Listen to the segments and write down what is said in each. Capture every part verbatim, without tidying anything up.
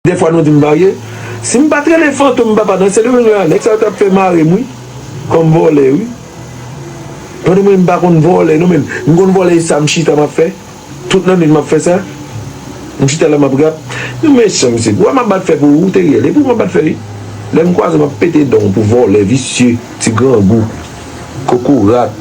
Dèfwa nou di m varye. Si m pa t rele Fantom, papa, nan Sendomeng la, nèg sa yo t ap fè mare m, wi. Kòm vòlè, wi. Tande mwen, m pa konn vòlè, non, men m konn vòlè, e sa m chita m ap fè. Tout lannwit m ap fè sa. M chita la, m ap rap. Nou mechan, mesye. Ou wè m ap bat fè pou ou, Teriel. E pou m ap bat fè, wi. Lè m kwaze, m ap pete dan w pou vòlè, visye, ti grangou, kokorat.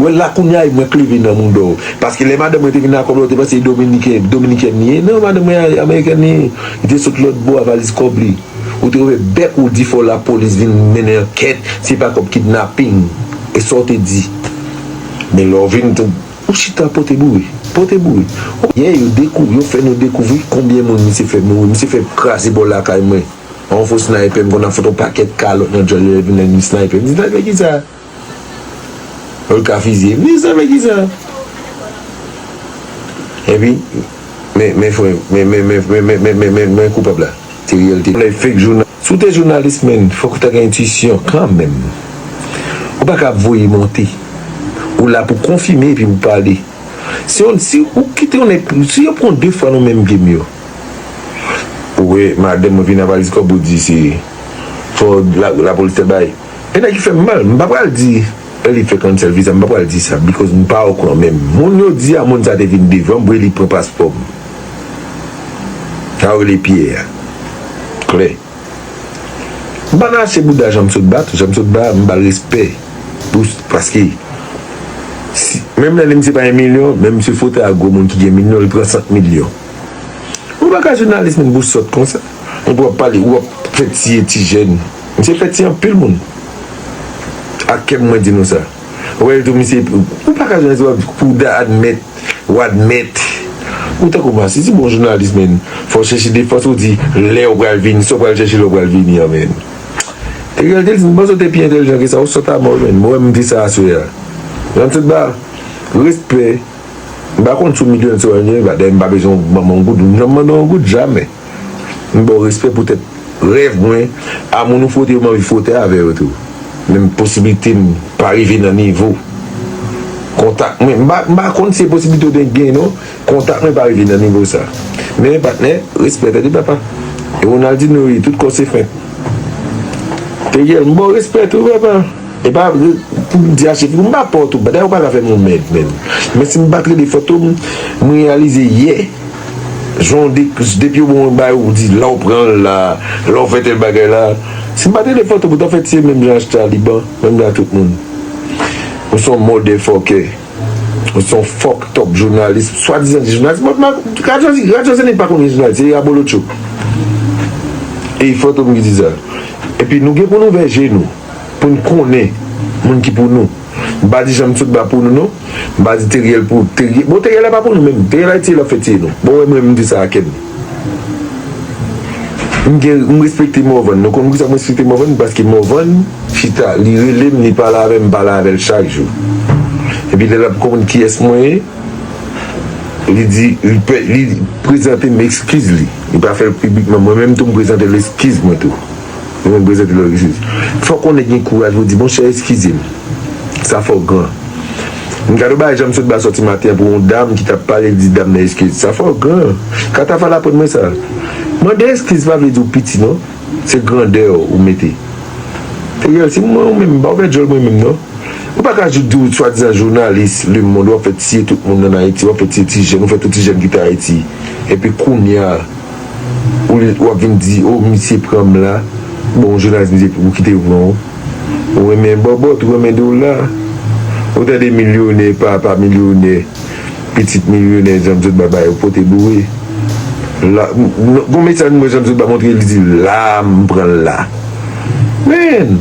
Ou wè la kounye a, e mwen k leve nan mouda w. Paske lè madanm mwen te vin ak kòb la, ou te panse e dominiken, dominikèn li ye. Non, madanm mwen amerikèn li ye. Li te sot lòt bò a valiz kòb li. Ou te ouvè bèk ou di fò lapolis vin mennen ankèt, se pa kòb kidnaping. E sa w te di. Men lè w vin, ou chita pote boure. Pote boure. Yè, yo dekou-, yo fè nou dekouvri konbyen moun misye fè mouri. Misye fè kraze bò lakay mwen. Yon fo snaypè, m konn ap fout yon pakèt kalòt nan djòl, yo vin nan snaypè. M di, snaypè ki sa? Yo ka fizye. M di, snaypè ki sa? Epi, men, men frè, men, men, men koupab la. Teriel te. Lè fake jounal-, si w te jounalis, men, fòk ou ta gen entwisyon kanmenm. Ou pa ka ap voye monte. Ou la pou konfime epi pou pale. Si yon, si ou kite yon nèg, si yo pran de fwa nan menm game yo. Ou wè, madanm mwen vin avaliz kòb ou di se fò la, lapolis te bay. E nèg ki fè m mal, m pa pral di, e li fè cancel visa, m pa pral di sa, because m pa okouran menm. Moun yo di a, moun sa te vin devan m, pou li pran paspò m. Sa yo rele Pierre a. Klè. M pa nan achte bouda Janm Sotba tou. Janm Sotba, m ba l respè. Pou, paske, si, menm lè li misye pa yon milyon, men misye fwote ak gwo moun ki gen milyon, li pran senk milyon. Ou pa ka jounalis, moun pou sòt konsa. Moun pou ap pale, ou ap fè tiye ti jèn. Misye fè tiye anpil moun. Ak kè m mwen di nou sa. Ou wè tou misye, ou pa ka jounalis, ou ap, pou w admèt, ou admèt. Ou tankou masisi, bon jounalis, men. Fò w chèche defans, ou di, lè w pral vini, sa w pral chèche lè w pral vini an, men. Teriel te di, m panse w te pi entèlijan ke sa, ou sòt a mò, men. Mwen, m di sa aswè a. Janm Sotba, respè. M pa konn si w milyonè, si w pa milyonè, dayè m pa bezwen manman yon goud. M janm mande w yon goud, jamè. M ba w respè poutèt rèv mwen, a moun ou fwote yo, m anvi fwote avè yo tou. Men posiblite m pa rive nan nivo. Kontak mwen, m pa, m pa konn si se posiblite w te gen, non. Kontak mwen pa rive nan nivo sa. Men, patnè, respè, tande papa. E Ronaldinho, wi, tout kò se fent. Teriel, m ba w respè tou, papa. E pa pou m di a chif, m pa pòt ou, dayè ou pa ka fè m yon mèd, men. Men si m pa t rele Fantom, m reyalize yè. Jan w de-, depi yo bon yon bagay, ou di, la w pran l la, la w fè tèl bagay la. Si m pa t rele Fantom, ou t ap fè tiye menm jan ak Taliban, menm jan ak tout moun. Ou se yon motherfucker. Ou se yon fucked up jounalis. Swadizan di jounalis. Mwen, mwen, Radyo, Radyo Zenith pa konn gen jounalis. Se abolotcho. E Fantom ki di sa. Epi nou gen pou nou ouvè je nou. Pou n konnen moun ki pou nou. M pa di Janm Sotba pou nou, non. M pa di Teriel pou Teriel. Bon, Teriel la pa pou nou menm. Teriel Ayiti l ap fè tiye nou. Bon, wè mwen, m di sa a kè m. M gen, m respekte Morvan. Nou konn poukisa m respekte Morvan? Paske Morvan chita, li rele m, li pale avè m, m pale avè l chak jou. Epi lè l ap konprann kiyès mwen ye, li di, li pe-, li prezante m eskiz li. Li pa fè l piblikman. Mwen menm tou, m prezante l eskiz mwen tou. Mwen menm prezante l eskiz. Fòk yon nèg gen kouraj pou di, monchè, eskize m. Sa fè w gran. M gade yon bagay Janm Sotba sòti maten an pou yon dam ki t ap pale, li di dam nan eskize. Sa fè w gran. Katafal aprann mwen sa. Mande eskiz pa vle di w piti, non. Se grandè w ou mete. Teriel, si mwen ou menm, m pa ouvè djòl mwen menm, non. Ou pa ka jou-, di w swadizan jounalis, lemonn, w ap fè tiye tout moun ann Ayiti, w ap fè tiye ti jèn, ou fè tout ti jèn kite Ayiti. Epi kounye a, ou, ou ap vin di, o, misye pran m la. Bon, jounalis, misye, ou kite yo pran w. Ou renmen bòbòt, ou renmen dola. Ou tande milyonè, papa milyonè, pitit milyonè, Janm Sotba ba yo pote boure. La, m, m, gon mesaj mwen Janm Sotba montre, li di, la, m pran l la. Men!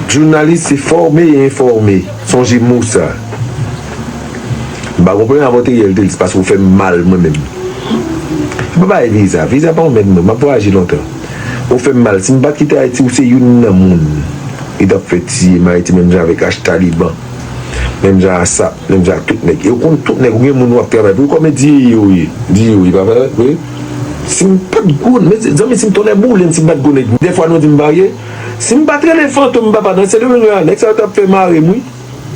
Jounalis se fòme e enfòme. Sonje mo sa. M pa konprann avè w Teriel Telis paske w fè m mal mwen menm. Se pa bagay viza. Viza pa yon mèd mwen. M ap vwayaje lontan. Ou fè m mal. Si m pa t kite Ayiti, ou se youn nan moun ki t ap fè tiye m Ayiti menm jan avèk H Taliban. Menm jan a Sap. Menm jan ak tout nèg. E ou konn tout nèg, ou gen moun w ap travay pou yo kòm e D A yo ye. D A yo ye, pa vre? Si m pa t gwo, mezanmi, si m tonnè boule m, si m pa t gwo nèg. Dèfwa nou di m varye. Si m pa t rele Fantom, papa, nan Sendomeng la, nèg sa yo t ap fè mare m, wi.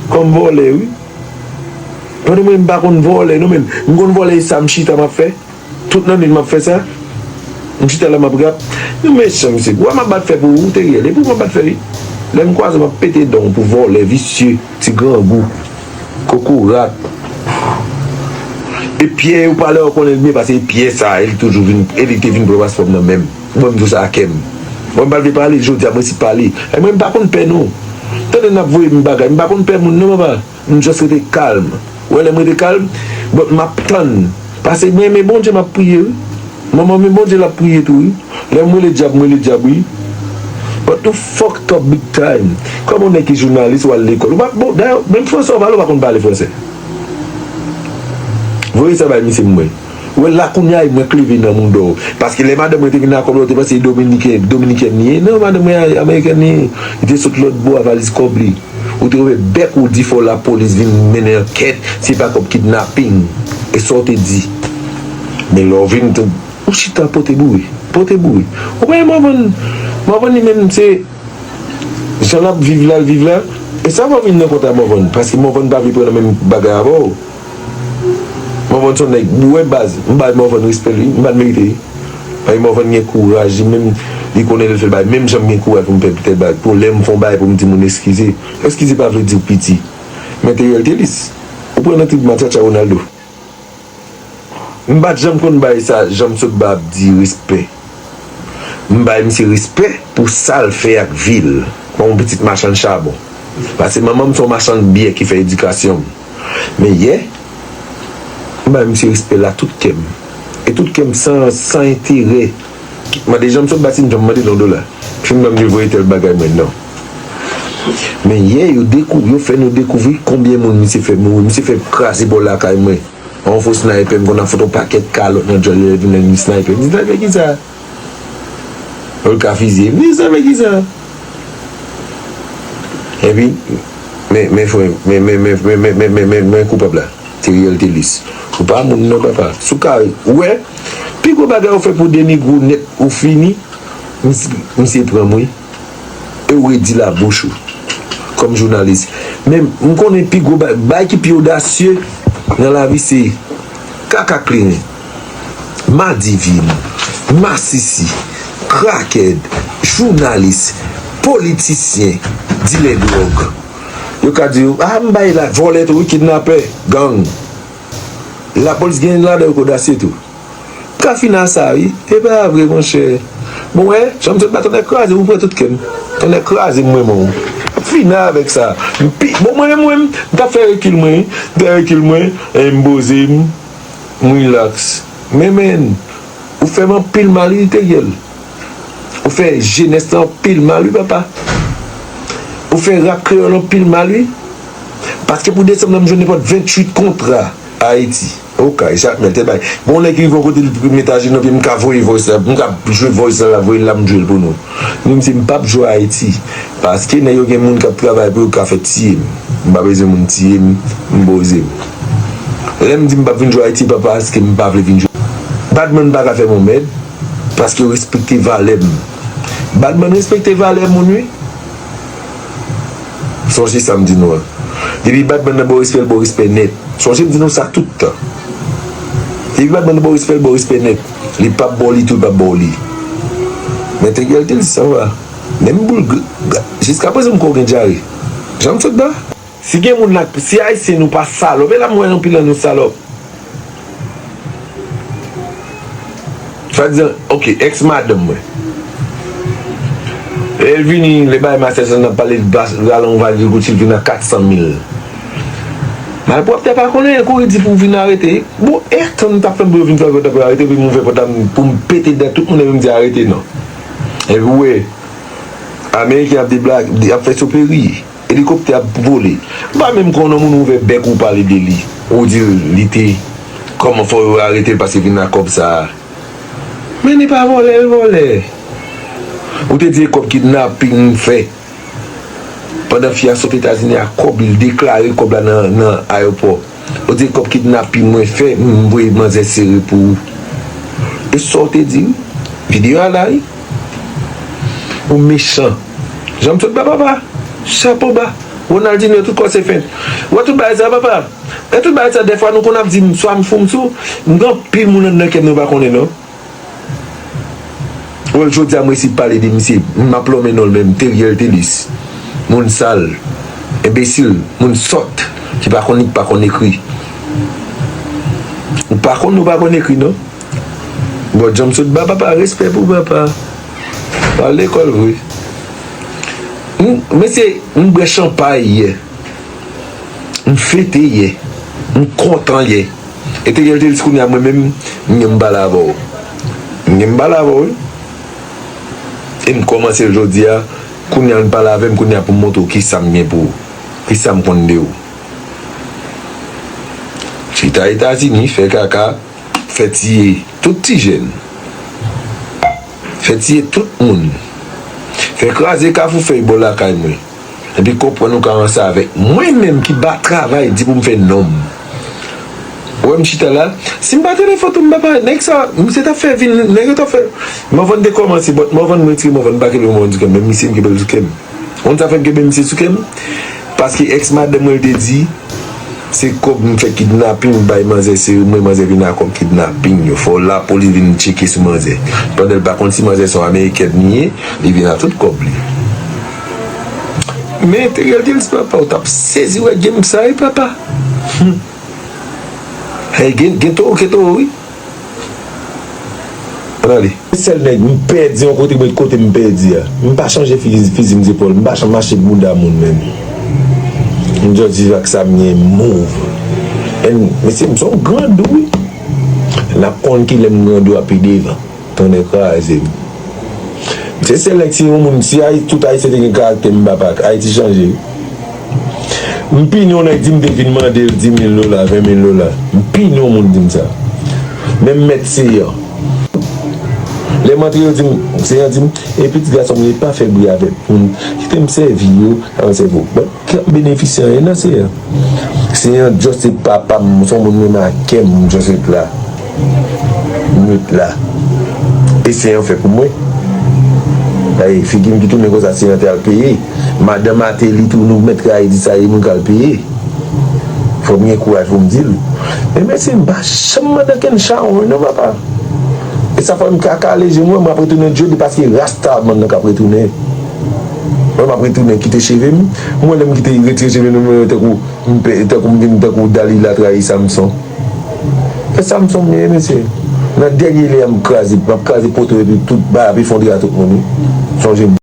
Kòm vòlè, wi. Pandan mwen, m pa konn vòlè non, men m konn vòlè, e sa m chita m ap fè. Tout lannwit m ap fè sa. M chita la, m ap rap. Nou mechan, mesye. Ou wè m ap bat fè pou ou, Teriel. E pou m ap bat fè, wi. Lè m kwaze, m ap pete dan w pou vòlè, visye, ti grangou, kokorat. E Pyè, ou pale, ou konnen l byen pase, e Pyè sa, e li toujou vin, e li te vin pran paspò m nan men m. Bon, m di w sa a kè m. Bon, m pa vle pale, jodi a, mwen si pale. E mwen, m pa konn pè, non. Tande n ap voye m bagay, m pa konn pè moun, non, papa. M just rete kalm. Ou wè, lè m rete kalm, but m ap tann. Paske mwen renmen Bondye, m ap priye, wi. Manman m, Bondye, l ap priye tou, wi. Lè m rele dyab, m rele dyab, wi. But nou fucked up big time. Kòm yon nèg ki jounalis, ou al lekòl. Ou pa, bon, dayè, menm fransè, ou pale, ou pa konn pale fransè. Voye sa bay misye m wè. Ou wè la kounye a, e mwen k leve nan mouda w. Paske lè madanm mwen te vin ak kòb la, ou te panse e dominiken, dominikèn li ye. Non, madanm mwen amerikèn li ye. Li te sot lòt bò a valiz kòb li. Ou te ouvè bèk ou di fò lapolis vin mennen ankèt, se pa kòb kidnaping. E sa w te di. Men lè w vin tou, ou chita pote boure. Pote boure. Ou pa wè Morvan, Morvan li menm se jan l ap viv la, l viv la. E sa fè w vin nan kont a Morvan, paske Morvan pa vle pran nan menm bagay avè w. Morvan se yon nèg, ou wè baz, m bay Morvan respè li, m pa t merite li. Paske Morvan gen kouraj, li menm, li konnen lè l fè l bay, menm jan m gen kouraj pou m fè tèl bagay. Pou lè m fè yon bagay pou m di moun eskize. Eskize pa vle di w piti. Men Teriel Telis, ou pran nan trip Matchatcha Ronaldo. M pa t janm konn bay sa, jan m sot ba ap di respè. M bay misye respè pou sa l fè ak vi l, kòm yon pitit machann chabon. Paske manman m se yon machann byè ki fè edikasyon m. Men yè, m bay misye respè l a tout kè m. E tout kè m san, san enterè. Mande jan m sot ba si m janm mande l yon dola. Si m janm di l voye tèl bagay mwen, non. Men yè, yo dekou-, yo fè nou dekouvri konbyen moun misye fè mouri. Misye fè kraze bò lakay mwen. Yon fo snaypè, m konn ap fout yon pakèt kalòt nan djòl, lè l vin nan li snaypè. M di, snaypè kisa? Ou ka fizye. M di, snaypè kisa? Epi, men, men frè, men, men koupab la. Teriel Telis. Ou pa moun non, papa. Si w ka, ou wè, pi gwo bagay ou fè pou denigre w nèt, ou fini, misye, misye pran m, wi. E w redi labouch ou kòm jounalis. Men m konnen pi gwo ba-, bagay ki pi odasye nan lavi se kaka kleren, madivin, masisi, krakèd, jounalis, politisyen, dilè dwòg. Yo ka di w, a, m bay la, vòlè tou, wi, kidnapè, gang. Lapolis gen ladan yo k odasye tou. Ka fin a sa, wi. E pa vre, monchè. Bon, wè, jan m sot ba tonnè kraze, ou pran tout kè m. Tonnè kraze m, mwen, mwen. Fin avèk sa. M pi, bon, mwen menm, mwen, m t ap fè rekil mwen, wi. M fè rekil mwen, e m poze m, m relax. Men, men, ou fè m anpil mal, wi, Teriel. Ou fè jenès la anpil mal, wi, papa. Ou fè rap kreyòl anpil mal, wi. Paske pou desanm nan, m jwenn nenpòt venntuit kontra Ayiti. Okay, Jakmèl, tèt bay. Gon nèg ki rive yon kote, li mete ajenou nan pye m, m ka voye voice la, m ka jwe voice la, voye l la, m jwe l pou nou. M di misye, m p ap jwe Ayiti. Paske nèg yo gen moun k ap travay pou yo ka fè tiye m. M pa bezwen moun tiye m, m poze m. Lè m di m p ap vin jwe Ayiti, pa paske m pa vle vin jwe. Badman pa ka fè m yon mèd, paske yo respekte valè m. Badman respekte valè moun, wi. Sonje sa m di nou an. Depi Badman nan ba w respè, l ba w respè nèt. Sonje m di nou sa tout tan. Depi Badman nan ba w respè, l ba w respè nèt. Li p ap ba w li tou, li p ap ba w li. Men Teriel Telis, sa va. Menm boul, g-, g-, jiskaprezan m kwè w gen dyare. Jan m sot ba. Si gen moun la, si Ayisyen nou pa salòp, e la m wè anpil nan nou salòp. Swadizan, ok, èks madanm mwen. Lè l vini, lè bagay masaj lan, n ap pale, l rale yon valiz, l kout, l vin a kat san mil. Malpwòpte pa konnen, kouri di pou vin arete. Bon, e tann m t ap tann pou yo vin fè pòt la pou yo arete, epi m ouvè pòt la pou m pete dèyè tout moun, epi m di arete non. Epi w wè, Ameriken ap deblak-, ap fè soperi. Elikoptè ap vole. M pa menm konn yon moun ouvè bèk ou pale de li. Ou di l, li te, kòman fò yo arete l paske vin ak kòb sa a. Men li pa vòlè, l vòlè. Ou te di e kòb kidnaping m fè. Pandan fi a sot Etazini ak kòb li, l deklare kòb la nan, nan ayewopò. Ou di kòb kidnaping mwen fè, m voye manzè sere pou ou. E sa w te di, wi. Videyo a la, wi. Ou mechan. Jan m sot ba papa. Chapo ba. Ronaldinho, tout kò se fent. Ou wè tout bagay sa, papa. Nan tout bagay sa, dèfwa nou konn ap di m swa m fou m sou, m gen anpil moun anndan kè m nou pa konnen non. Wè l jodi a m resi pale de misye, m ap lonmen non l menm, Teriel Telis. Moun sal, enbesil, moun sòt, ki pa konn li, ki pa konn ekri. Ou pa konn, ou pa konn ekri non. Bon, janm sot ba papa, respè pou papa. Al lekòl vre. M, mesye, m bwè chanpay yè. M fete yè. M kontan yè. Ete yè l te di kounye a mwen menm, m gen m pale avè w. M gen m pale avè w, wi. E m kòmanse l jodi a, kounye a l pale avè m, kounye a pou m montre w kisa m gen pou ou. Kisa m konn de ou. Chita Etazini, fè kaka, fè tiye tout ti jèn. Fè tiye tout moun. Fè kraze kafou fèy bò lakay mwen. Epi konprann ou ka ranse avèk mwen menm ki ba travay di pou m fè non m. Ou wè m chita la, si m pa te nan foto m papa, nèg sa, misye t ap fè vin, nèg yo t ap fè. Morvan te kòmanse, but Morvan m retire Morvan, m pa kenbe Morvan sou kè m, menm misye m kenbe l sou kè m. Ou konn sa fè m kenbe misye sou kè m? Paske ex madanm mwen te di, se kòb m fè kidnaping bay manzè, se mwen manzè vin ak kòb kidnaping yo. Fò lapolis vin tcheke sou manzè. Pandan l pa konn si manzè se yon amerikèn li ye, li vin ak tout kòb li. Men Teriel te di papa, ou t ap sezi wè game sa wi papa. Hey, gen, gen towo, gen towo wi. Ann ale. Sèl nèg m pèdi yon kote, mwen kote m pèdi a. M pa chanje fizi, fizi m se pòl, m pa janm mache bounda moun menm. M just viv ak sa m gen, move. And mesye, m se yon grandou wi. N ap konn kilè m grandou a pi devan. Tonnè kraze m. Se sèl nèg, si yon moun, si Ayi-, tout Ayisyen te gen karaktè m papa, Ayiti chanje. M pini yon nèg di m te vin mande l di mil dola, ven mil dola. M pini yon moun di m sa. Menm mèt Seyan. Lè m antre yo di m, Seyan di m, e pitit gason m, li pa fè bri avèk moun. Kite m sèvi yo, sa m sèvi yo. Bon, ki ap benefisye anyen nan Seyan. Seyan just se papa m, se yon moun menm ak kè m, m just ret la. M ret la. E Seyan fè pou mwen. Ay, figi m ki tounen konsa, Seyan te al peye. Madan Mateli tou, nou mèt rayi di sa, e moun k al peye. Fò m gen kouraj pou m di l. Men mesye, m pa janm mande kenn chawony non papa. E sa fè m ka kale je m wè m ap retounen Jodi paske rasta mann nan k ap retounen. Mwen m ap retounen kite cheve m. Mwen lè m kite retire cheve m, mwen tankou m pe, tankou m vin tankou Dalila trayi Samson. E Samson m ye mesye. Nan dènye lè a m kraze, m ap kraze poto epi tout bagay ap efondre a tout moun wi. Sonje m.